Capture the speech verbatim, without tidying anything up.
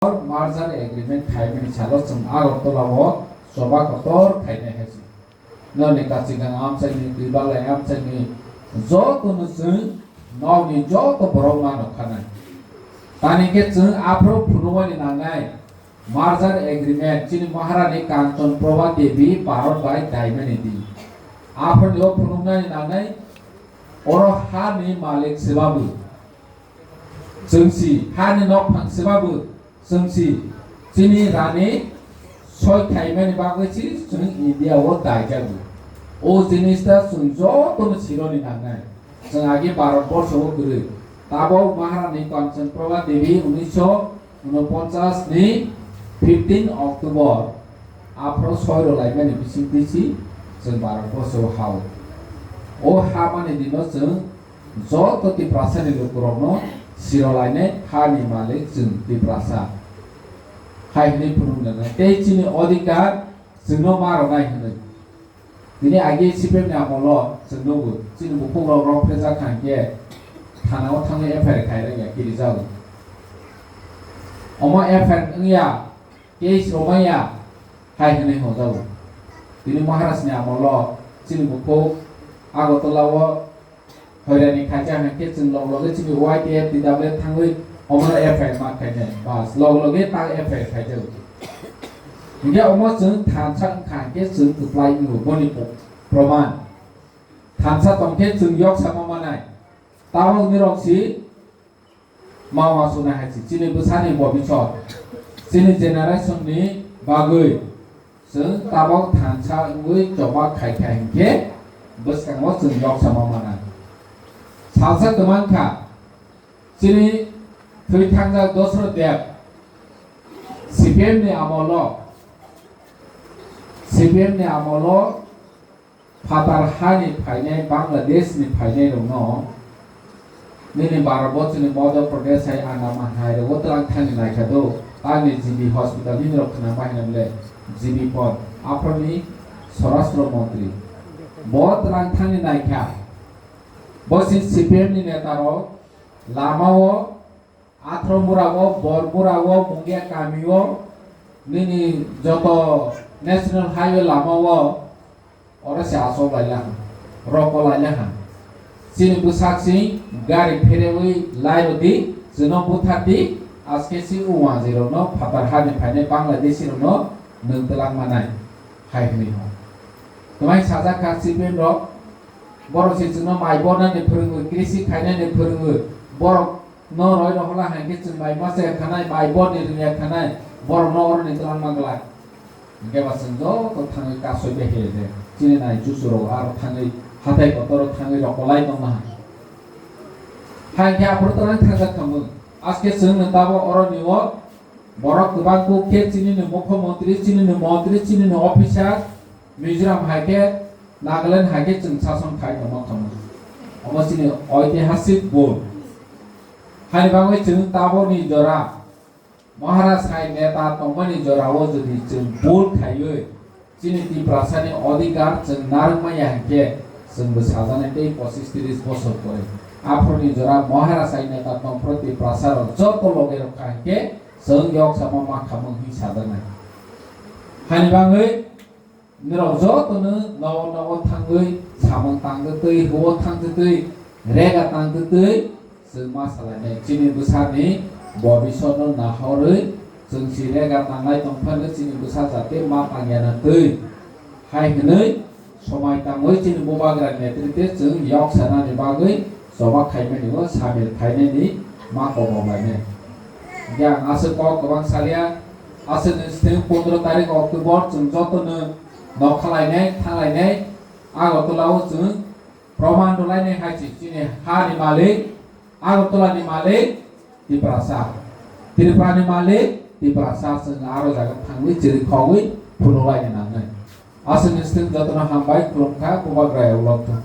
merger agreement khaimani salo chwng Agartala o choba kotor khainai hai se. Noni Kachigang amchaini, Twibalai amchaini, jotono chwng nokni joto borok ma nokhanai. Tani khe chwng aphuru phunukmani nangnai merger agreement chini Maharani Kanchan Prabha Devi Bharat bai daimani di. Aphuruni o phunuknani nangnai oro hani malik sebabo. Chwngsi hani nokphang sebabo chwngsi chini rani soi khaimani bagwi si chwng India o daijago. O jinis ta chwng jotono sironi nangnai. Chwng agi Bharat borsho o kwrwi. Tabok Maharani Kanchan Prabha Devi unisho unoponchas ni fifteen October aphro soi rwlaimani bising twi si chwng Bharat borsho o ha o. O ha mani dino chwng joto Tiprasani lukurokno sirolainai hani malik chwng Tiprasa hai hwnwi phunuknai tei chini odhikar chwngno ma rwnai hwnwi. Tini agi C P M ni amolo chwng nugo chini bukhukrok rok phejak kha hinkhe thana o thangwi F I R khai rwya kirijago. Omo F I R wngya, case romaya hai hwnwi hwnjago. Tini Maharaj ni amolo chini bukhuk Agartala o hoirani khaikha hinkhe chwng log loge chini Y T F T W thangwi omono F I R ma khainai. Bas, log loge ta F I R khaijago. Hinkhe omo chwng thansa wngkha hinkhe chwng kwplai wngo boni pro-, proman. Thansa tongkhe chwng yoksama manai. Tabok nirok si ma uansuknai hai se chini bwsani bobisot, chini generation ni bagwi chwng tabok thansa wngwi choba khaikha hinkhe bwskango chwng yoksama manai. Salsa kwmang kha chini thwi thangjak Dosro Deb C P M ni amolo, C P M ni amolo phatar hani phainai Bangladesh ni phainai rokno nini Bharat bochoni Madhya Pradesh hai Andaman hai rogo twlang thani naikha do, tangni G B hospital nini rok khna ma hina bole G B pon aphro ni Swarashtra Mantri bo twlang thani naikha. Bo si C P M ni neta rok lama o Athro mura o, bor mura o, Mungia kami o, nini joto national highway lama o, oro se asok lai laha, roko lai laha. Chini bwsak si gari pherewi lai rodi, chwno buthardi, aske si uwanjwi rokno phatar hani phainai Bangladeshi rokno nwng twlang manai, hai hwnwi ho. Twmai sajak kha C P M rok, borok se chwngno mai bornani phwrwngwi, krisi khainani phwrwngwi, borok no roi rohola hai khe chwng mai masa ya khanai, mai borni rwng ya khanai, borok no oroni twlang ma glak. Hinkhe ba chwng joto thangwi kasoi bai khe de, chini nai chuchu rok aro thangwi hathai kotor o thangwi rok kolai tong naha. Hai khe aphuru twlang thangjak thangwi. Aske chwng no tabo oroni o borok kwbang kuk khe chini ni mukhyamantri, chini ni mantri, chini ni officer, Mizoram hai khe, Nagaland hai khe chwng sason khai tongma khamu. Omo chini oitihasik bul. Hani bagwi chwng taboni jora, Maharaj hai neta tongmani jora o jodi chwng bul khaiwi chini Tiprasani odhikar chwng narwkma ya hinkhe chwngbo sajaknai tei pochis tris bosor pore. Aphuruni jora Maharaj hai neta tongphuru Tiprasa rok joto loge rok kha hinkhe chwng yoksama ma khamung hwnwi sajaknai. Hani bagwi Norok jotono nogo nogo thangwi samung tangtwtwi, huo thangtwtwi, rega tangtwtwi, chwng ma salainai chini bwsani bobisotno nahorwi chwng si rega tanglai tongphano chini bwsa jate ma tangya na twi. Hai hwnwi somai tangwi chini bubagra netrite chwng yok sanani bagwi choba khaimani o samil khainani ma kobo bainai. Hinkhe ang aswk kok kwbang salia, aswk ni sitwng pondro tarik October chwng jotono nok khalainai, thanglainai, Agartala o chwng proman rwlainai hai se chini ha ni malik, Agartala ni malik Tiprasa, Tripura ni malik Tiprasa, chwng aro jaga thangwi chiri khogwi phunuk laina nangnai. Aswk ni sitwng jotono hambai khulumkha, bubagra ya ulok thung.